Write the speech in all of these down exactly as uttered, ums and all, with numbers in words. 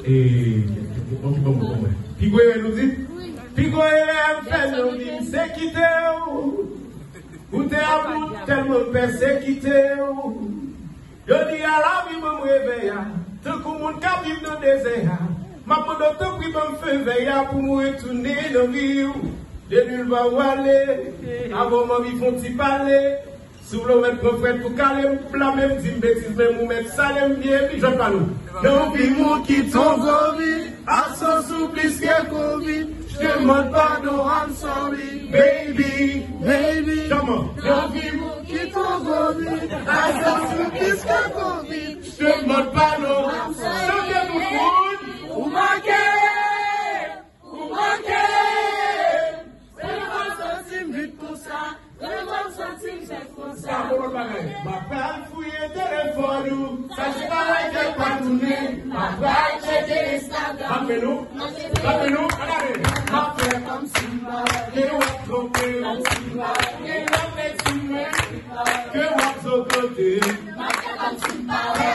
E, bon, ki bon, bon, bon. Pi gwo erè nou di? Pi gwo erè m fè nan vi m se kite w. Ou te amour tèlman m pèsekite w. Jodi a lavi ban m revèy a. Tankou moun k ap viv nan dezè a. M ap mande w tanpri ban m fevèy a pou m retounen nan vi w. Depi l va w ale, avan m anvi fè yon ti pale. Si w vle w mèt pran frèt pou kale m, blame m, di m betiz, men m ou mèt sale m byen, epi jwèt pa nou. Nan vi m ou kite yon gwo vid, absans ou plis ke kovid. Je te demande pardon, I'm sorry, baby, baby. Come on. Nan vi m ou kite yon gwo vid, absans ou plis ke kovid. Je te demande pardon, I'm sorry. Chante tout moun. Ou manke. Ou manke m. Mwen pa santi m vid konsa. Mwen pa santi m sèch konsa. Sa bon bagay. M ap pral fouye telefòn ou. Sa se bagay ke pa tounen. M ap pral tcheke Instagram. M ap fè nou. M ap fè nou. Ann ale. M ap fè kòmsi m pa wè. Ke w ap twonpe m. Kòmsi m pa wè. Ke w ap met sou mwen. Ke w ap zokote m. M ap fè kòmsi m pa wè.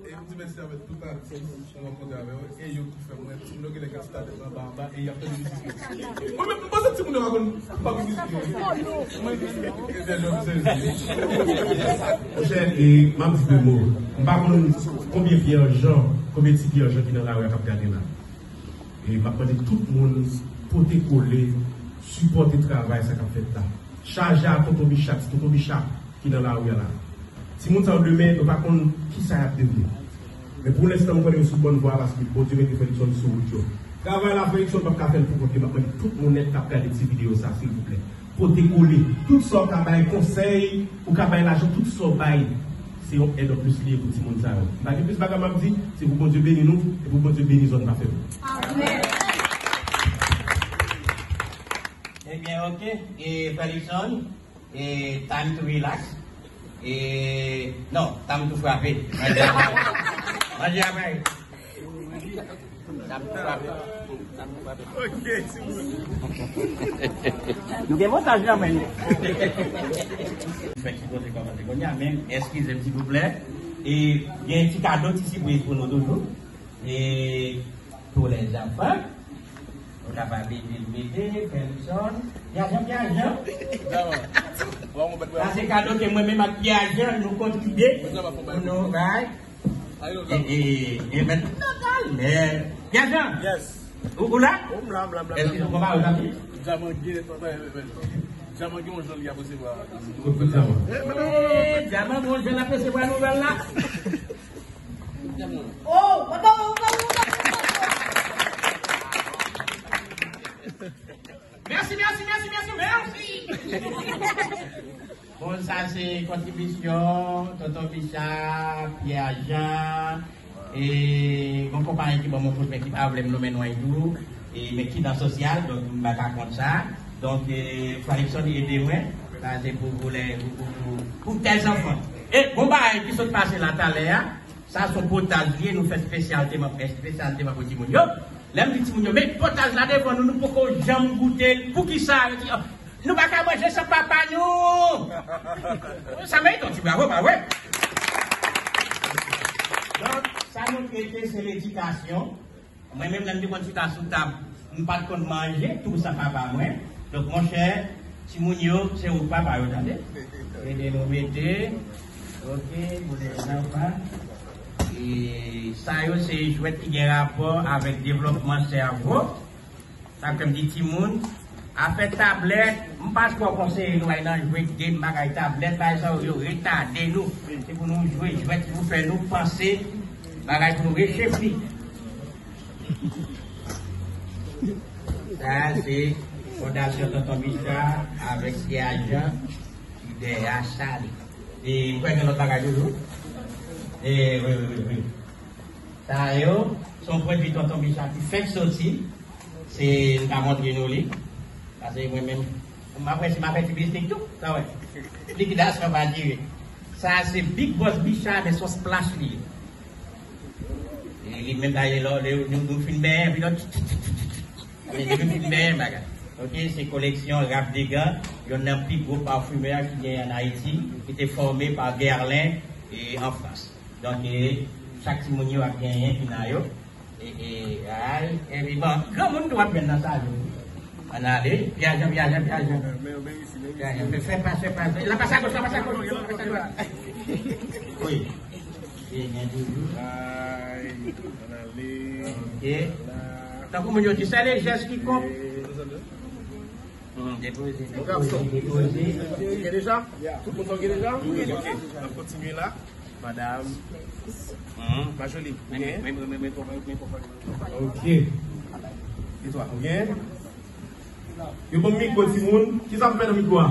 E m di mèsi avèk tout atis mwen rankontre avè yo, e yo ki fè m wè timoun yo genlè k ap stalè m anba anba e y ap tande mizik yo. Mwen menm, m panse timoun yo pa konn pa gen mizik yo. E dèyè yo, se. Monchè, e m ap di de mo. M pa konn konbyen Pyè Jan, konbyen ti Pyè Jan ki nan lari a k ap gade la. E m ap mande tout moun pote kole, sipòte travay sa k ap fèt la. Chaje a Tonton Micha, ti Tonton Micha ki nan lari a la. Timoun sa yo demen, nou pa konn kisa y ap devni. Men pou lenstan, nou konnen yo sou bòn vwa paske Bondye mete Frè Luckson sou wout yo. Travay la, Frè Luckson p ap ka fè l pou kont li. M ap mande tout moun nèt k ap gade ti videyo sa, silvouplè. Pote kole. Tout sa w ka bay konsèy, ou ka bay lajan, tout sa w bay, se yon èd an plis li ye pou timoun sa yo. M pa gen plis bagay m ap di, se pou Bondye beni nou, e pou Bondye beni zòn pa fè nou. Amèn. Ebyen, oke. E, Frè Luckson, e, time to relax. E, non, time to frape. Manje apre. Manje apre. Time to frape. Time to frape. Nou gen montaj nan men nou. Fè ki kote kòmanse kounye a, men eskize m silvouplè. E gen ti kado, ti sipriz pou nou toujou. E pou lèzanfan, nou kapab ede l mete, Frè Luckson. Pyajan, Pyajan. Sa se kado ke mwen menm ak Pyajan nou kontribye pou nou bay. E, e, e mèt nan talè. Pyajan. Ou, ou la? Èske nou konba ou tanpri? Dyaman gen, Dyaman gen yon jan li ap resevwa. Kout, kout Dyaman. E, Dyaman gen yon jan l ap resevwa nouvèl la. Oh, papa, papa, papa, papa. Mèsi, mèsi, mèsi, mèsi, mèsi. Bon, sa se kontribisyon Tonton Micha, Pyè Jan, e yon konpayi ki ban m yon kout men ki pa vle m nonmen non li tou, e, men ki nan sosyal, donk m pa ka kont sa. Donk, e, Frè Luckson ede mwen, sa se pou, pou lè, pou, pou, pou, pou tèt zanfan. E bon bagay ki sot pase la talè a, sa se yon potaj li ye, nou fè espesyalteman, espesyalteman pou timoun yo. Lè m di timoun yo, men potaj la devan nou, nou poko janm goute l. Poukisa? Yo di, "Oh, nou pa ka manje san papa nou." Sa merite yon ti bravo, pa vre? Donk, sa montre ke se ledikasyon. Mwen menm, lè m te konn chita sou tab, m pa t konn manje tou san papa mwen. Donk, monchè, timoun yo, se ou k papa yo, tande. Ede nou mete. Oke, pou lèzanfan. E sa yo, se jwèt ki gen rapò avèk devlòpman sèvo. Sa k fè m di timoun, afè tablèt, m pa twò konseye nou al nan jwe game, bagay tablèt, bagay sa yo, yo retade nou. Se pou nou jwe jwèt ki pou fè nou panse, bagay pou nou reflechi. Sa a se Fondasyon Tonton Micha avèk Pyè Jan ki dèyè sa li. E m kwè gen lòt bagay toujou. E wi, wi, wi, wi. Sa yo, se yon pwodui Tonton Micha ki fèk soti. Se, m ka montre nou li. Paske mwen menm, m ap wè si m ap fè ti mistik tou. Sa wè. Likidasyon pa dire. Sa a se Big Boss Micha, men se yon splash li ye. E li menm dayè lè, lè nou, nou fin benyen, epi nou, nou fin benyen bagay. Oke, se koleksyon Rap Degan, yonn nan pi gwo pafimè ki genyen ann Ayiti, ki te fòme pa Guerlain, E an Frans. Donk, e, chak timoun yo ap genyen pina yo. E, e, ay, e, e, bon, granmoun tou ap jwenn nan sa yo. Ann ale, vyajan, vyajan, vyajan. Vyajan, fè, fè pas, fè pas. La pas agoch, la pas agoch, la pas agoch. Wi. E, gen toujou. Ay, ann ale. Ok. Tankou moun yo di, se le jès ki kont. Hmm, depoze, depoze, depoze. Gen deja? Tout moun gen deja? Wi, ok. N ap kontinye la. Madam. Hmm. Majoli, ou gen? Ok. E twa, ou gen? Yo ban m mikwo, timoun. Kisa ap fè nan mikwo a?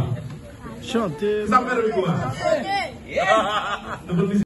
Chante. Kisa ap fè nan mikwo a? Nou konn mizik.